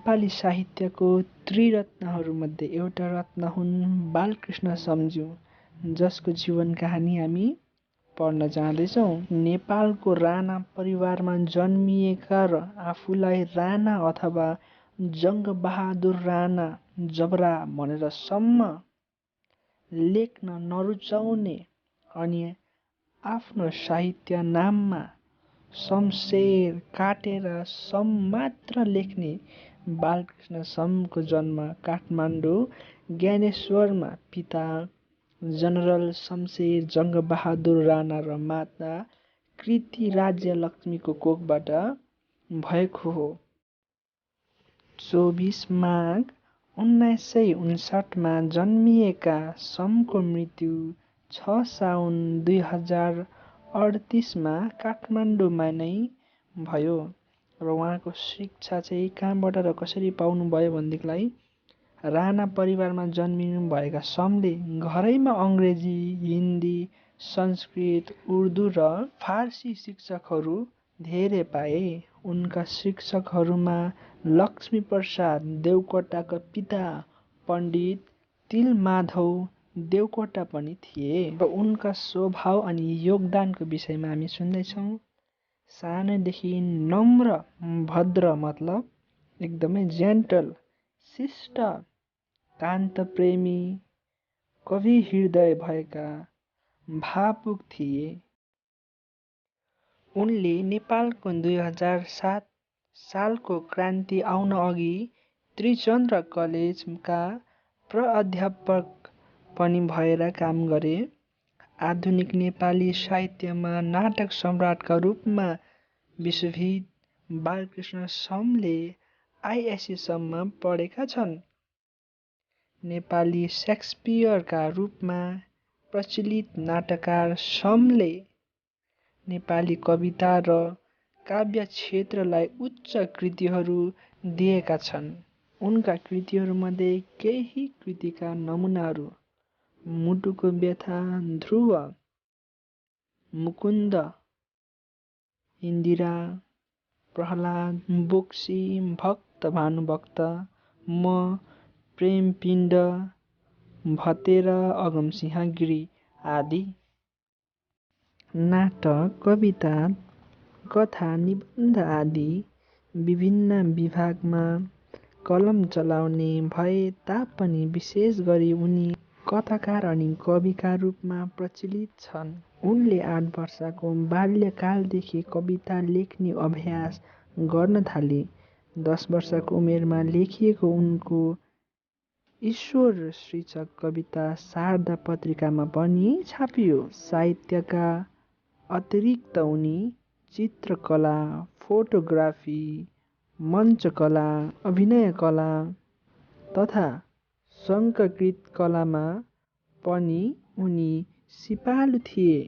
नेपाली साहित्यको त्रिरत्नहरूमध्ये एउटा रत्न हुन् बालकृष्ण समज्यू, जसको जीवन कहानी हामी पढ्न जाँदैछौँ। नेपालको राणा परिवारमा जन्मिएका र आफूलाई राणा अथवा जङ्गबहादुर राणा जबरा भनेर सम्म लेख्न नरुचाउने अनि आफ्नो साहित्य नाममा शमशेर काटेर सम मात्र लेख्ने बालकृष्ण समको जन्म काठमाडौँ ज्ञानेश्वरमा पिता जनरल शमशेर जङ्गबहादुर राणा र माता कृति राज्यलक्ष्मीको कोखबाट भएको हो। 24 माघ 1959 जन्मिएका समको मृत्यु 6 साउन 2038 काठमाडौँमा नै भयो र उहाँको शिक्षा चाहिँ कहाँबाट र कसरी पाउनुभयो भनेदेखिलाई राणा परिवारमा जन्मिनु भएका समले घरैमा अङ्ग्रेजी, हिन्दी, संस्कृत, उर्दू र फारसी शिक्षकहरू धेरै पाए। उनका शिक्षकहरूमा लक्ष्मीप्रसाद देवकोटाका पिता पण्डित तिलमाधव देवकोटा पनि थिए। र उनका स्वभाव अनि योगदानको विषयमा हामी सुन्दैछौँ। सानैदेखि नम्र भद्र मतलब एकदमै जेन्टल, शिष्ट, कान्तप्रेमी, कवि हृदय भएका भावुक थिए। उनले नेपालको 2007 सालको क्रान्ति आउन अघि त्रिचन्द्र कलेजका प्रअध्यापक पनि भएर काम गरे। आधुनिक नेपाली साहित्यमा नाटक सम्राटका रूपमा विश्वविद बालकृष्ण समले आइएस्सी सम्म पढेका छन्। नेपाली सेक्सपियरका रूपमा प्रचलित नाटककार समले नेपाली कविता र काव्य क्षेत्रलाई उच्च कृतिहरू दिएका छन्। उनका कृतिहरूमध्ये केही कृतिका नमुनाहरू मुटुको व्यथा, ध्रुव, मुकुन्द, इन्दिरा, प्रहलाद, बोक्सी, भक्त भानुभक्त, म, प्रेमपिण्ड, भतेर, अगमसिंह गिरी आदि। नाटक, कविता, कथा, निबन्ध आदि विभिन्न विभागमा कलम चलाउने भए तापनि विशेष गरी उनी कथाकार अनि कविका रूपमा प्रचलित छन्। उनले 8 वर्षको बाल्यकालदेखि कविता लेख्ने अभ्यास गर्न थाले। 10 वर्षको उमेरमा लेखिएको उनको ईश्वर शीर्षक कविता शारदा पत्रिकामा पनि छापियो। साहित्यका अतिरिक्त उनी चित्रकला, फोटोग्राफी, मञ्चकला, अभिनयकला तथा शङ्खकृत कलामा पनि उनी सिपालु थिए।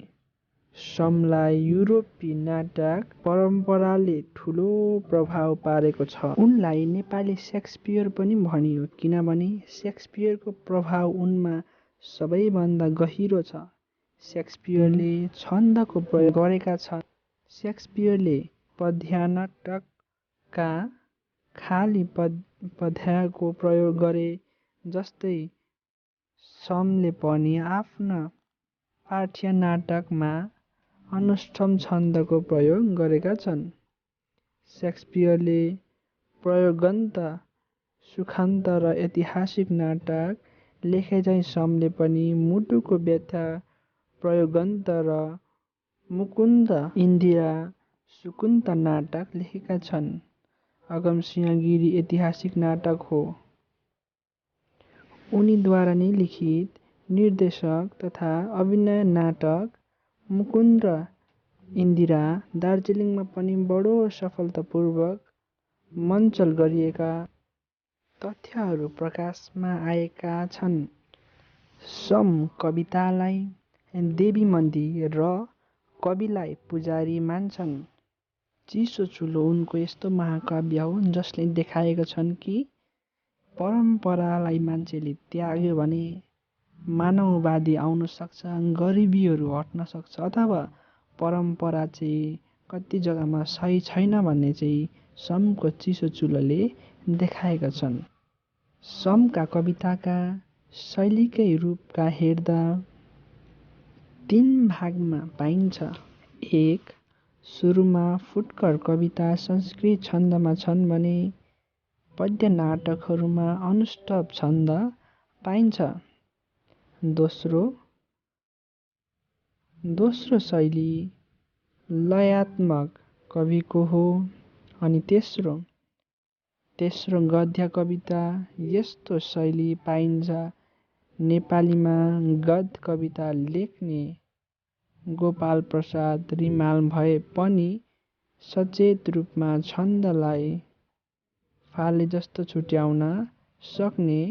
समलाई युरोपी नाटक परम्पराले ठुलो प्रभाव पारेको छ। उनलाई नेपाली सेक्सपियर पनि भनियो किनभने सेक्सपियरको प्रभाव उनमा सबैभन्दा गहिरो छ। सेक्सपियरले छन्दको प्रयोग गरेका छन्। सेक्सपियरले पद्यनाटकका खाली पद्यको प्रयोग गरे जस्तै समले पनि आफ्ना पाठ्य नाटकमा अनुष्ठुप छन्दको प्रयोग गरेका छन्। सेक्सपियरले प्रयोगन्त, सुखान्त र ऐतिहासिक नाटक लेखेझैँ समले पनि मुटुको व्यथा, प्रयोगन्त र मुकुन्द, इन्दिरा, सुकुन्त नाटक लेखेका छन्। अगमसिंह गिरी ऐतिहासिक नाटक हो। उनीद्वारा नै लिखित, निर्देशक तथा अभिनय नाटक मुकुन्द र इन्दिरा दार्जिलिङमा पनि बडो सफलतापूर्वक मञ्चन गरिएका तथ्यहरू प्रकाशमा आएका छन्। सम कवितालाई देवी मन्दिर र कविलाई पुजारी मान्छन्। चिसो चुलो उनको यस्तो महाकाव्य हो जसले देखाएका छन् कि परम्परालाई मान्छेले त्याग्यो भने मानववादी आउन सक्छ, गरिबीहरू हट्न सक्छ अथवा परम्परा चाहिँ कति जग्गामा सही छैन भन्ने चाहिँ समको चिसो चुलोले देखाएका छन्। समका कविताका शैलीकै रूपका हेर्दा 3 भागमा पाइन्छ। 1. सुरुमा फुटकर कविता संस्कृत छन्दमा छन् भने पद्य नाटकहरूमा अनुष्टुप छन्द पाइन्छ। दोस्रो शैली लयात्मक कविको हो अनि तेस्रो गद्य कविता। यस्तो शैली पाइन्छ नेपालीमा गद्य कविता लेख्ने गोपाल प्रसाद रिमाल भए पनि सचेत रूपमा छन्दलाई फाले जस्तो छुट्याउन सक्ने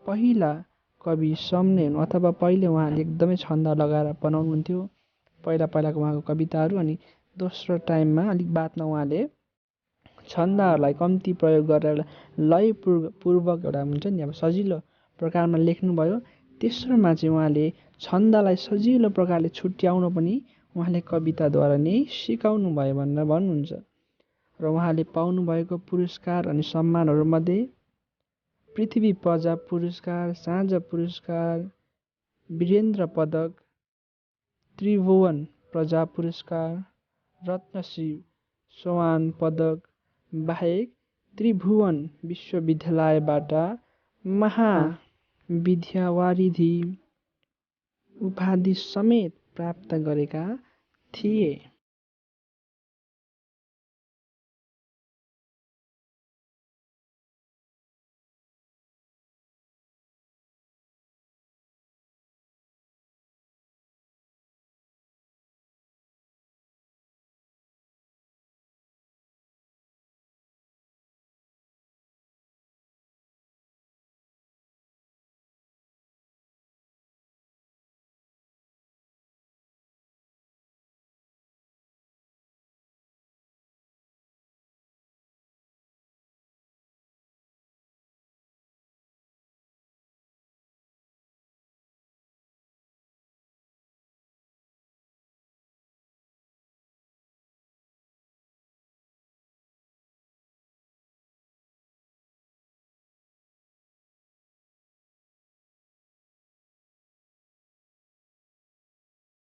पहिला कवि सम नै हुन्, अथवा पहिले उहाँले एकदमै छन्द लगाएर बनाउनुहुन्थ्यो पहिलाको उहाँको कविताहरू। अनि दोस्रो टाइममा अलिक बादमा उहाँले छन्दहरूलाई कम्ती प्रयोग गरेर लयपूर्वक एउटा हुन्छ नि अब सजिलो प्रकारमा लेख्नुभयो। तेस्रोमा चाहिँ उहाँले छन्दलाई सजिलो प्रकारले छुट्याउन पनि उहाँले कविताद्वारा नै सिकाउनु भयो भनेर भन्नुहुन्छ। र उहाँले पाउनुभएको पुरस्कार अनि सम्मानहरूमध्ये पृथ्वी प्रजा पुरस्कार, साँझ पुरस्कार, वीरेन्द्र पदक, त्रिभुवन प्रजा पुरस्कार, रत्नश्री सोवान पदक बाहेक त्रिभुवन विश्वविद्यालयबाट महाविद्यावारिधि उपाधि समेत प्राप्त गरेका थिए।